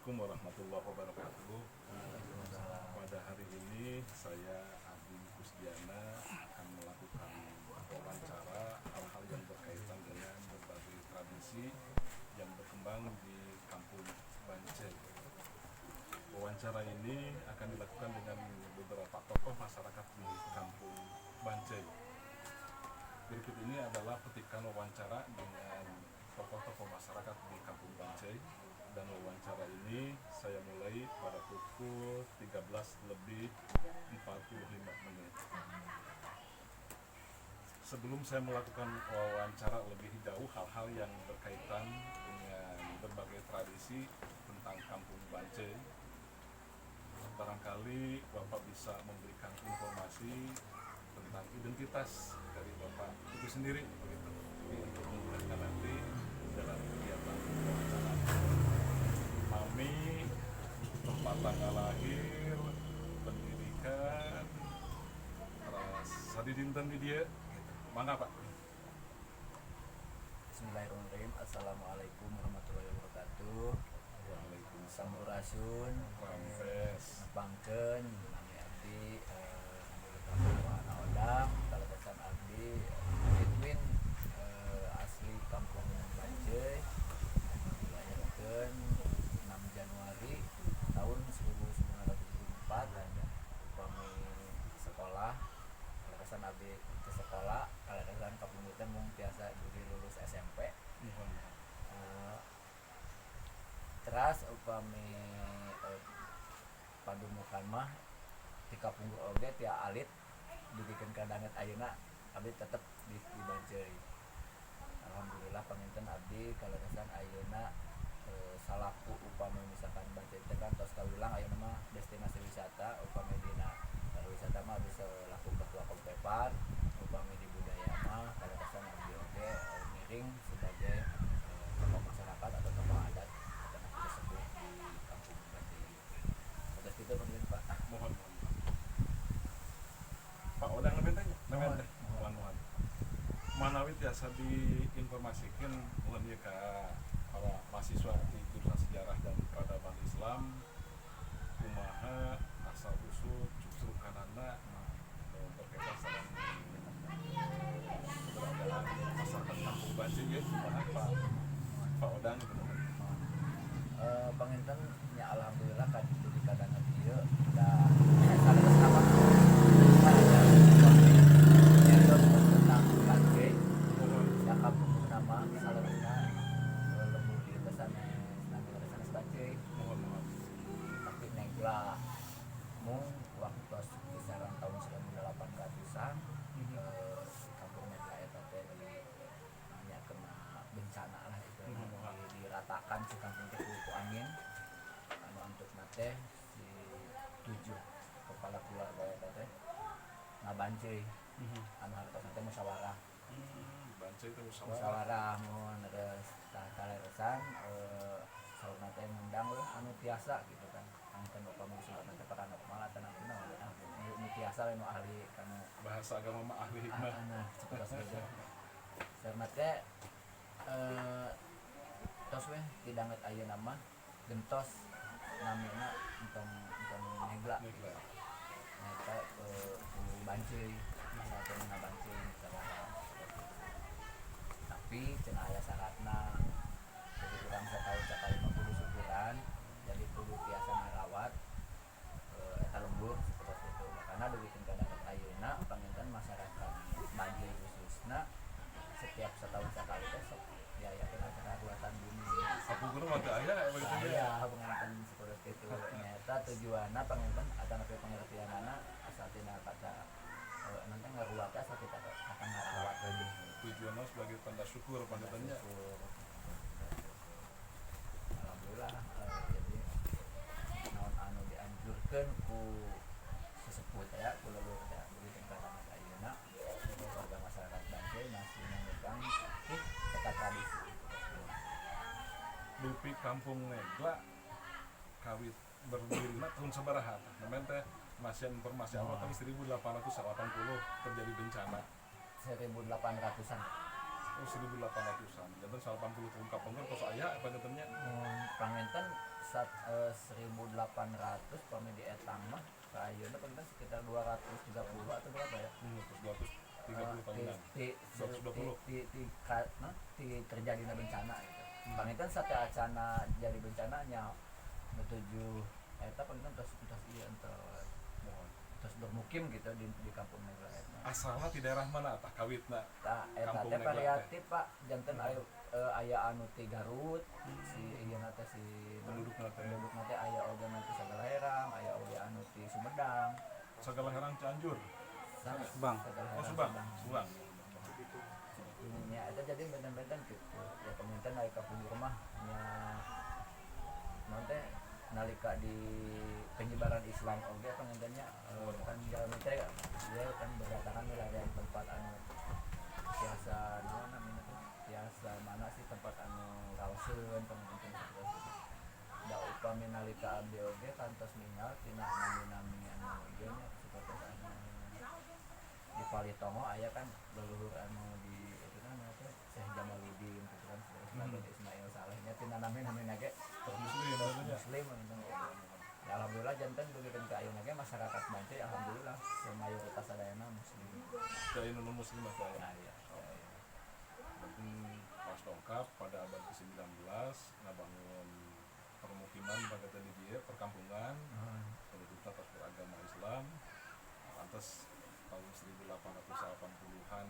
Assalamualaikum warahmatullahi wabarakatuh. Pada hari ini saya, Adi Kusdiana, akan melakukan wawancara hal-hal yang berkaitan dengan berbagai tradisi yang berkembang di Kampung Banceuy. Wawancara ini akan dilakukan dengan beberapa tokoh masyarakat di Kampung Banceuy. Berikut ini adalah petikan wawancara dengan tokoh-tokoh masyarakat di Kampung Banceuy dan wawancara ini saya mulai pada pukul 13 lebih 45 menit. Sebelum saya melakukan wawancara lebih jauh hal-hal yang berkaitan dengan berbagai tradisi tentang Kampung Banceuy, barangkali Bapak bisa memberikan informasi tentang identitas dari Bapak itu sendiri begitu. Jadi untuk memudahkan nanti dalam kegiatan wawancara. Nami, tempat tanggal lahir, pendidikan, terus sadidinten di dieu gitu. Mangga, Pak. Bismillahirrahmanirrahim. Assalamualaikum warahmatullahi wabarakatuh. Waalaikumsalam. Sampurasun. Rampes. Nepangkeun nami abdi, nami Wana Odang, kaleresan abdi Edwin, asli Kampung Banceuy, dilahirkeun 6 Januari tahun 1974. Upami sekolah, kaleresan abdi ke sekolah, kaleresan kampung teh mung tiasa dugi lulus SMP. Muhun. Teras upami padumukan mah ti kapungkur oge ti alit dugikeun ka danget ayeuna abdi tetep di Banceuy. Alhamdulillah, panginten abdi kaleresan ayeuna salaku upami misalkan Banceuy teh kan tos kawilang ayeuna mah destinasi wisata. Upami dina pariwisata mah abdi selaku ketua Kompepar, upami di budaya mah kaleresan abdi oge ngiring sebagai tokoh masyarakat atau tokoh adat atau nanti sesepuh di Kampung Banceuy. Terus itu mungkin, Pak. Muhun, muhun. Pak Odang namanya teh nya? Namanya Muhun. teh. Muhun, muhun. Manawi tiasa diinformasikan muhun ieu ka para mahasiswa di jurusan Sejarah dan Peradaban Islam, kumaha asal usul cuksurukanana nu berkaitan sareng keberadaan masyarakat Kampung Banceuy ieu, kumaha, Pak Pak Odang gitu, muhun. Panginten nya alhamdulillah kan di kadangan ieu da saleresna mah aya nyarios tentang Banceuy. Muhun. Ya, kampung nama saleresna lembur ieu teh sanes nami sanes Banceuy, Muhun, muhun. tapi Negla. Mung waktu kisaran tahun 1800-an kampung Negla eta teh di nya kena bencana lah itu, diratakan si kampung teh ku angin anu antukna teh si tujuh kepala keluarga eta teh ngabanceuy, anu hartosna teh musyawarah. Banceuy itu musyawarah. Musyawarah mun terus tah kaleresan saurna teh ngundang we anu tiasa gitu kan. Angken upami saurna teh paranormal atau naon, nu tiasa we, nu ahli kanu Bahasa agama mah ahli hikmah. Ah, nah, seperti itu. Saurna teh tos weh ti danget ayeuna mah gentos namina entong entong Negla. Negla. Eta ku Banceuy, asal teh ngabanceuy musyawarah. Tapi cenah aya syaratna, jadi urang setahun sekali mah kudu syukuran, jadi kudu tiasa ngarawat eta lembur seperti itu. Karena dugikeun ka danget ayeuna panginten masyarakat Banceuy khususna setiap setahun sekali teh sok diayakeun acara ruatan bumi. Kapungkur mah teu aya begitu ya. Aya panginten seperti itu. Nyata tujuanna panginten atau pengertianana asal tina kata nanti ngaruat asal kita kata ngarawat. Tujuannya sebagai tanda syukur panginten nya. Syukur. Alhamdulillah, jadi naon anu dianjurkeun ku sesepuh teh ya, ku leluhur teh, begitu ka ayeuna warga masyarakat Banceuy masih memegang tetap tradisi. Dupi Kampung Negla kawit berdiri tahun sabaraha tah? Namanya teh masih informasi awal kan 1880 terjadi bencana. 1800-an. Oh, 1800-an. Janten 80 tahun kapungkur tos aya panginten nya. Panginten saat 1800 pami dietang mah ka ayeuna panginten sekitar 230 atau berapa ya? Terus 230 tahunan. Ti 220. ti ti ka, nah, ti terjadinya bencana gitu. Panginten sateuacana jadi bencana nya nu tujuh eta panginten tos tos ieu entos Muhun. tos bermukim gitu di kampung Negla eta. Asalna di daerah mana tah kawitna? Tah eta Kampung teh Negla teh. variatif, Pak. Janten aya aya anu ti Garut, si ieu teh si Pendudukna teh. Pendudukna teh aya oge anu ti Sagalaherang, aya oge anu ti Sumedang. Sagalaherang Cianjur. Sanes. Subang. Sagalaherang Oh, Subang. Subang. Nya eta jadi benten-benten gitu. Ya panginten aya kapungkur mah nya naon teh nalika di penyebaran Islam oge panginten nya kan jalmi teh dia kan berdatangan dari tempat anu tiasa naon namanya teh tiasa mana sih tempat anu raoseun panginten seperti itu. Da upami nalika abdi oge kantos ninggal tina nami-nami anu ieu nya seperti anu di Palitongo aya kan leluhur anu di itu kan namanya teh Syekh Jamaluddin gitu kan sebagai Ismail Saleh nya tina nami-nami ge Terus muslim maksudnya. Muslim gitu. Ya alhamdulillah janten dugikeun ka ayeuna ge masyarakat Banceuy alhamdulillah mayoritas sadayana muslim. Dari non muslim mah aya. Nah, iya. Berarti pas dongkap pada abad ke-19 ngabangun permukiman pada tadi dia perkampungan penduduknya atas beragama Islam, lantas tahun 1880-an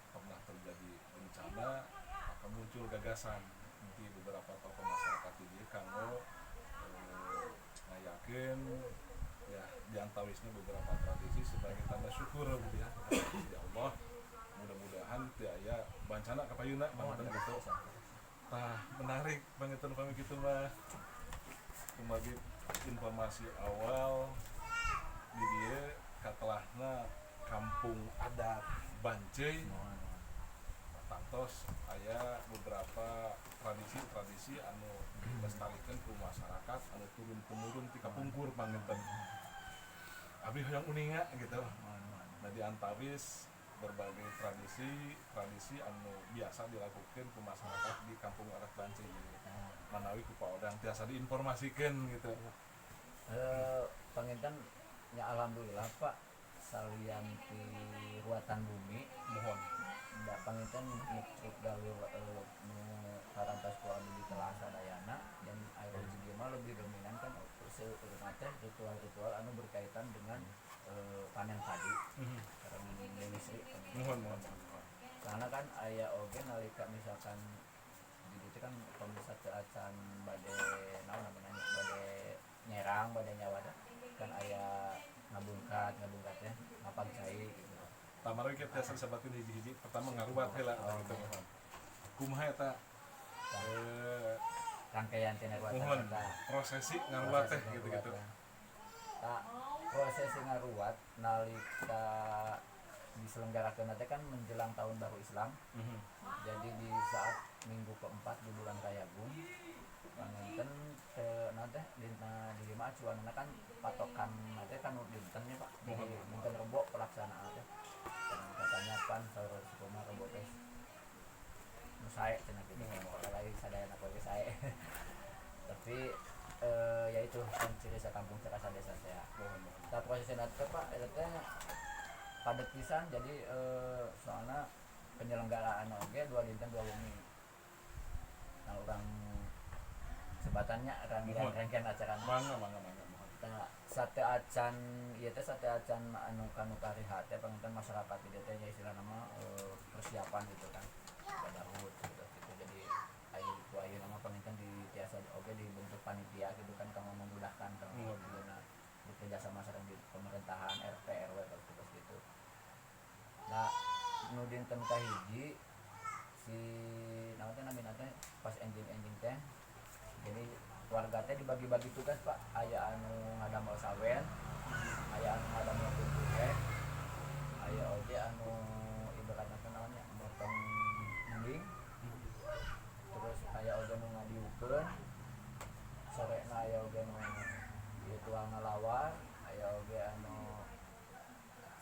pernah terjadi bencana, maka muncul gagasan di beberapa tokoh masyarakat di dieu kanggo ngayakeun ya diantawisna beberapa tradisi sebagai tanda syukur gitu ya, ya Allah, mudah-mudahan teu aya bancana kapayuna panginten gitu. Tah, menarik panginten pami kitu mah. Kumargi informasi awal di dieu katelahna kampung adat Banceuy, tangtos aya beberapa tradisi-tradisi anu dilestarikan ku masyarakat anu turun temurun ti kapungkur panginten. Abi hoyong uninga gitu. Nah, di antawis berbagai tradisi tradisi anu biasa dilakukan ku masyarakat di kampung adat Banceuy manawi ku Pak Odang tiasa diinformasikan gitu. Panginten ya alhamdulillah, Pak, salian ti ruatan bumi Muhun. Da panginten cik gawe nu parantos ku abdi ditelah sadayana dan aya rezeki mah lebih dominan kan seueurna teh ritual-ritual anu berkaitan dengan panen padi sareng Dewi Sri. Muhun, muhun, muhun. Karena kan aya oge nalika misalkan di ditu kan pemirsa teu acan bade naon namanya bade nyerang bade nyawa teh kan aya ngabungkat ngabungkat teh ngapag cai gitu. Tamara kita tiasa disebatkeun hiji-hiji, pertama ngaruat heula Oh. gitu, muhun. Kumaha eta rangkaian tina ruatan Muhun. Eta Prosesi ngaruat teh prosesi gitu-gitu. ngaruat. Tah, prosesi ngaruat nalika diselenggarakan teh kan menjelang tahun baru Islam. Jadi di saat minggu keempat di bulan Rayagung panginten teh naon teh dina di lima acuanna kan patokan teh kan dinten nya, Pak, di Muhun. dinten Rebo pelaksanaan teh. Dan katanya pan saur sepuh Rebo teh nu sae cenah gitu kan, lain sadayana poe sae, tapi ya itu kan ciri kampung Cerasa desa saya. Muhun, muhun. Nah, prosesnya teh, Pak, eta teh padet pisan, jadi soalnya penyelenggaraan oge 2 dinten 2 wengi. Nah, urang sebatannya rangkaian Muhun. Rangkaian acara. Mangga, mangga, mangga, muhun. Nah, sateuacan ieu teh sateuacan anu kanu karihat teh panginten masyarakat di dieu teh nya istilahna mah persiapan gitu kan pada gitu gitu. Jadi aya ku ayeuna mah panginten di tiasa oge dibentuk panitia gitu kan kanggo memudahkan kanggo Muhun. dina bekerja sama sareng di pemerintahan RT RW terus gitu. Nah, nu dinten kahiji si naon teh namina teh pas enjing-enjing teh jadi warga teh dibagi-bagi tugas, Pak, aya anu ngadamel sawen, aya anu ngadamel tutuhe, aya oge anu ibaratna teh naon nya motong mending, terus aya oge nu ngadiukeun sorena, aya oge nu ritual ngalawar, aya oge anu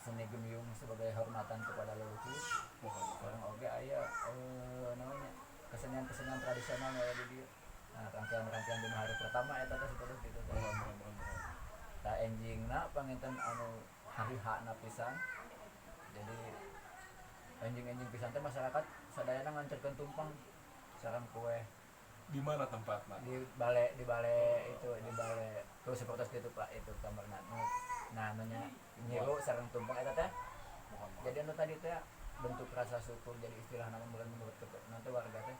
seni gemyung sebagai hormatan kepada leluhur. Muhun. Orang oge aya Kesenian-kesenian tradisional nu aya di dieu. Nah, rangkaian-rangkaian dina hari pertama eta teh seperti gitu teh. Muhun, muhun, muhun, muhun. Tah, enjingna panginten anu hari H-na pisan. Jadi enjing-enjing pisan teh masyarakat sadayana nganterkeun tumpeng sareng kue. Di mana tempatnya? Di balai itu, di balai tuh seperti itu, Pak, itu kamarna. Nah, nya nyiru sareng tumpeng eta teh. Muhun, muhun. Jadi anu tadi teh bentuk rasa syukur, jadi istilah nama menurut nanti warga teh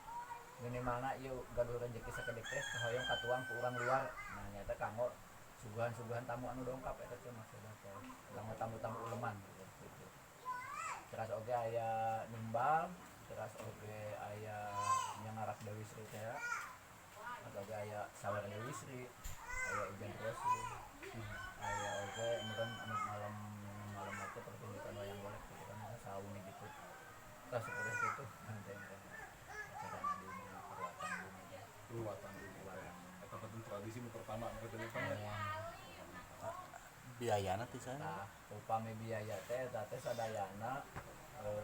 minimalna ieu gaduh rezeki sakedik teh hoyong katuang ku urang luar. Nah, nyata kanggo suguhan-suguhan tamu anu dongkap eta teh, maksudna teh kanggo tamu-tamu uleman gitu, gitu. Teras oge aya nimbal, teras oge aya nyangarak Dewi Sri teh, atau oge aya sawer Dewi Sri, aya Ijan Rosi, aya oge meureun anu malam malam itu pertunjukan wayang golek gitu kan, sawengi gitu. Terus seperti itu nanti acara di Ruatan Bumi. Ruatan Bumi teh. Eta penting tradisi nu pertama nu teh, Pak, ya. Biayana ti saha? Nah, upami biaya teh eta teh sadayana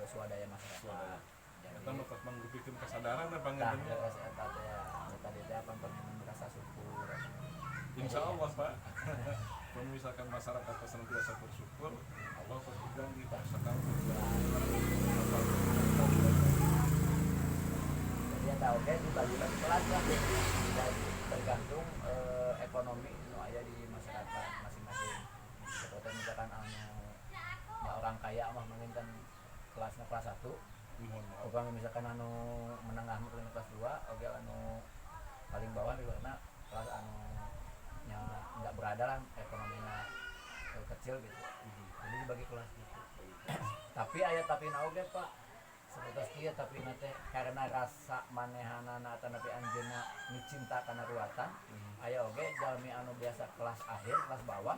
swadaya masyarakat. Swadaya. Jadi Eta nu mangrupikeun kasadaran apa tah panginten nya. Jelas eta teh anu tadi teh apa pengen merasa syukur. Insya Allah, Pak. Kalau misalkan masyarakat senantiasa bersyukur, Allah pasti ganti misalkan. Jadi eta oge dibagi-bagi kelas lah. Dan tergantung ekonomi nu aya di masyarakat masing-masing. Seperti misalkan anu ya orang kaya mah menginten kelasnya kelas 1. Muhun, muhun. Upami misalkan anu menengah mah kelas 2, oge anu paling bawah di karena kelas anu yang nggak berada lah, ekonominya kecil gitu. Jadi dibagi kelas gitu. Tapi aya tapi oge, Pak, seperti kieu, tapi teh karena rasa manehanana atau napi anjeunna micinta kana ruatan, aya oge jalmi anu biasa kelas akhir, kelas bawah,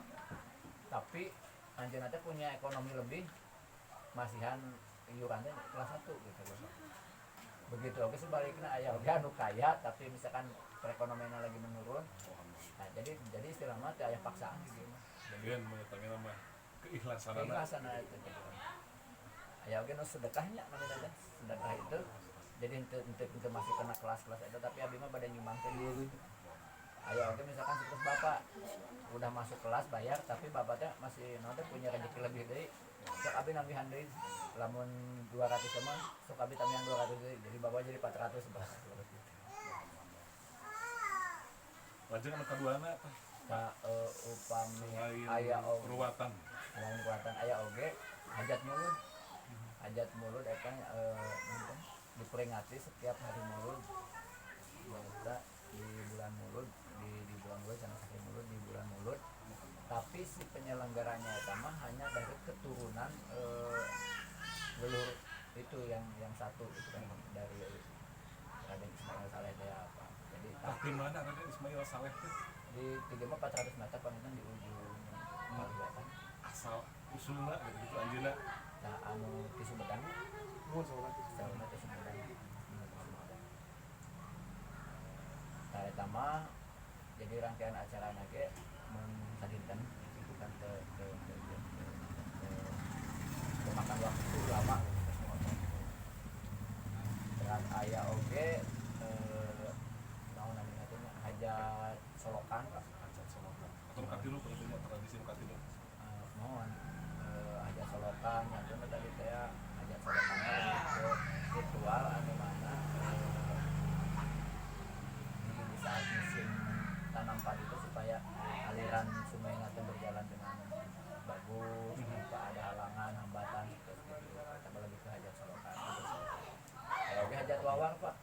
tapi anjeunna teh punya ekonomi lebih, masihan iurannya kelas 1 gitu. Begitu oke sebaliknya, aya oge anu kaya tapi misalkan perekonomiannya lagi menurun. Nah, jadi istilah mah teh aya paksaan gitu mah. Jadi Kemudian mengetahui nama keikhlasan. Keikhlasan itu gitu. Aya oge nu sedekahnya namanya teh sedekah itu, jadi henteu masuk kena kelas-kelas itu, tapi abi mah bade nyumbangkeun diri. Aya oge misalkan seperti bapak udah masuk kelas bayar, tapi bapak teh masih nanti punya rezeki lebih deui, sok abi nambihan deui, lamun 200 mah sok abi tambahan 200 deui, jadi bapak jadi 400 bapak gitu. Lajeng anu kaduana teh? Ka upami selain aya oge ruatan. Selain ruatan aya oge hajat mulud. Hajat mulud eta nonton diperingati setiap hari mulud. Eta di bulan mulud, di bulan mulud sanes hari mulud, di bulan mulud. Tapi si penyelenggaranya eta mah hanya dari keturunan leluhur itu yang satu itu kan dari Raden Ismail Saleh teh apa. Jadi Tah, di mana Raden Ismail Saleh teh? Di 3 400 meter panginten di ujung Kalibatan. Asal usulna gitu gitu anjeunna? Nah, anu ti Sumedang. Nuhun saurang. Saurna ti Sumedang. Hmm, ti Sumedang. Nah, eta mah jadi rangkaian acara ge mun sadinten itu kan teu teu teu teu teu makan waktu lama gitu terus ngomong. Terus aya oge naon namanya teh nya, hajat solokan, Pak. Hajat solokan atau nu katilu pentingnya, tradisi nu katilu? Mohon hajat solokan yang itu tadi teh ya, hajat solokan lebih ke ritual anu mana di saat musim tanam padi itu supaya aliran sungai nanti berjalan dengan bagus tanpa ada halangan, hambatan gitu gitu. Tambah lebih ke hajat solokan. Kalau oke hajat wawar, Pak,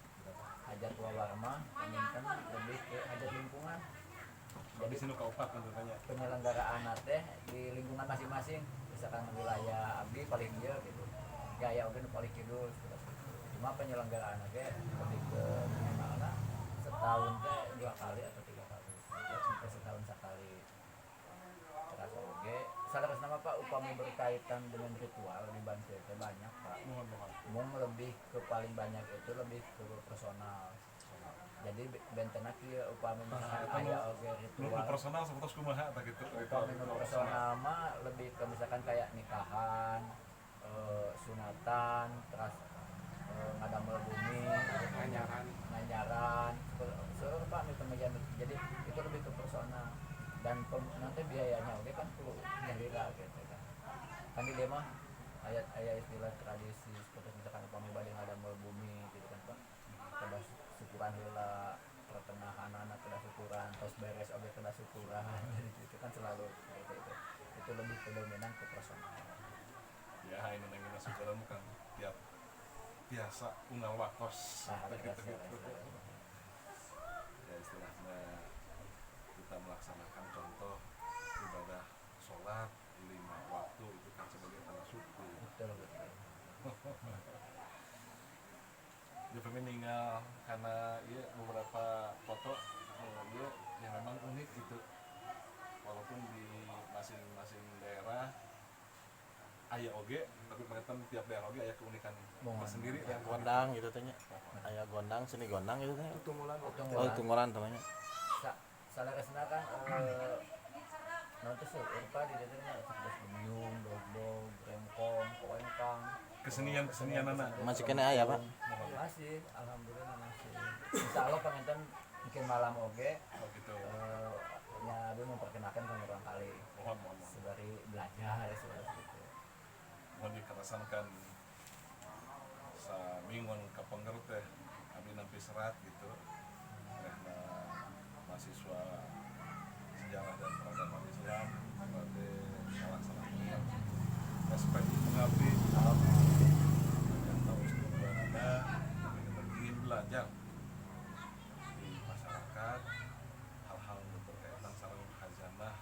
hajat wawar mah kan lebih ke hajat lingkungan. Jadi Tradisi nu kaopat kan tentunya. Penyelenggaraan teh di lingkungan masing-masing, misalkan wilayah abdi paling dia gitu gaya oge nu paling kidul gitu. Cuma penyelenggaraan oge lebih ke minimalna setahun teh dua kali atau tiga kali ya, sampai setahun sekali. Terus oge salah nama, Pak, upami berkaitan dengan ritual di Bantul teh banyak, Pak. Muhun, muhun. Mung lebih ke paling banyak itu lebih ke personal, jadi bentena kieu upami misalkan Eta aya oge nu ritual. Nu personal sapertos kumaha tah gitu? Upami nu personal mah lebih ke misalkan kayak nikahan, sunatan, terus Ngadamel bumi. Nganyaran. Nganyaran seueur, Pak, nu teu. Jadi itu lebih ke personal dan nanti biayanya oke kan perlu nyalira gitu kan. Kan di dia mah ayat ayat istilah tradisi seperti misalkan upami bade ngadamel bumi gitu kan, Pak, kedah syukuran heula, pertengahan anak kedah syukuran, terus beres oge kedah syukuran. Jadi itu kan selalu seperti itu lebih predominan ke personal. Ya, ini nang syukuran bukan tiap biasa unggal waktos. Nah, gitu, beres, gitu. Beres. Ya, istilahnya kita melaksanakan contoh ibadah sholat lima waktu itu kan sebagai tanda syukur. Betul betul. Dia pengen ninggal karena ya beberapa foto dia yang memang unik gitu, walaupun di masing-masing daerah aya oge, tapi pengertian tiap daerah oge aya keunikan Mohon. tersendiri. Yang gondang gitu teh nya. Aya gondang, seni gondang gitu teh. Tunggulan. Oh, tunggulan namanya. Saleresna kan nanti seueur, Pak, di dieu nya seperti gembyung, dogdog, rengkong, koengkang. Kesenian kesenian anak. Masih keneh aya, Pak? Masih, alhamdulillah masih. Insya Allah panginten mungkin malam oge Oh gitu. Ya abdi memperkenalkan ke orang kali Mohon, mohon, mohon. Sembari belajar seperti itu. Mohon dikerasankan saminggon kapengker teh abdi nampi serat gitu karena mahasiswa sejarah dan peradaban Islam berarti melaksanakan SPI mengabdi yang tahu tujuan anda ingin belajar di masyarakat hal-hal yang berkaitan sareng khazanah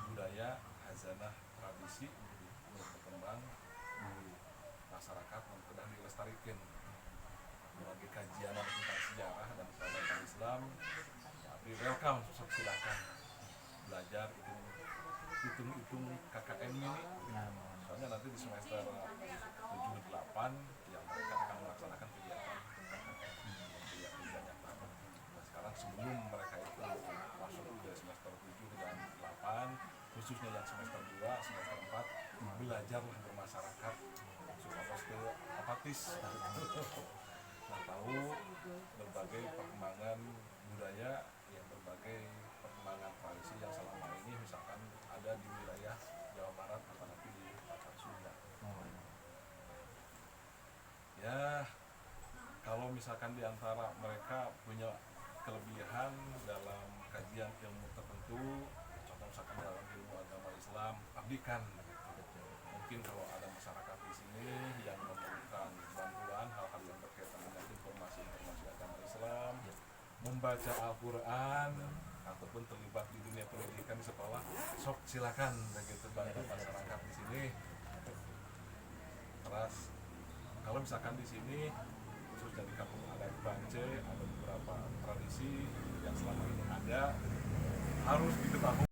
budaya, khazanah tradisi yang berkembang di masyarakat yang telah dilestarikan bagi kajian tentang sejarah dan peradaban Islam. Di welcome, sok silakan belajar hitung hitung hitung KKN ini. Nah, mohon. Soalnya nanti di semester 7 8 ya mereka akan melaksanakan kegiatan KKN yang kuliah nyata. Nah, sekarang sebelum mereka itu masuk ke semester 7 dan 8, khususnya yang semester 2, semester 4, belajarlah bermasyarakat supaya ke apatis. Nah, tahu berbagai perkembangan budaya yang berbagai perkembangan tradisi yang selama ini misalkan ada di wilayah Jawa Barat apalagi di Tatar Sunda. Mohon. Ya, kalau misalkan di antara mereka punya kelebihan dalam kajian ilmu tertentu, contoh misalkan dalam ilmu agama Islam, abdikan gitu. Mungkin kalau ada masyarakat di sini yang memerlukan bantuan hal-hal yang berkaitan dengan informasi-informasi agama Islam, membaca Al-Quran, ataupun terlibat di dunia pendidikan di sekolah, sok silakan begitu bantu masyarakat di sini. Terus kalau misalkan di sini khususnya di kampung adat Banceuy ada beberapa tradisi yang selama ini ada harus diketahui.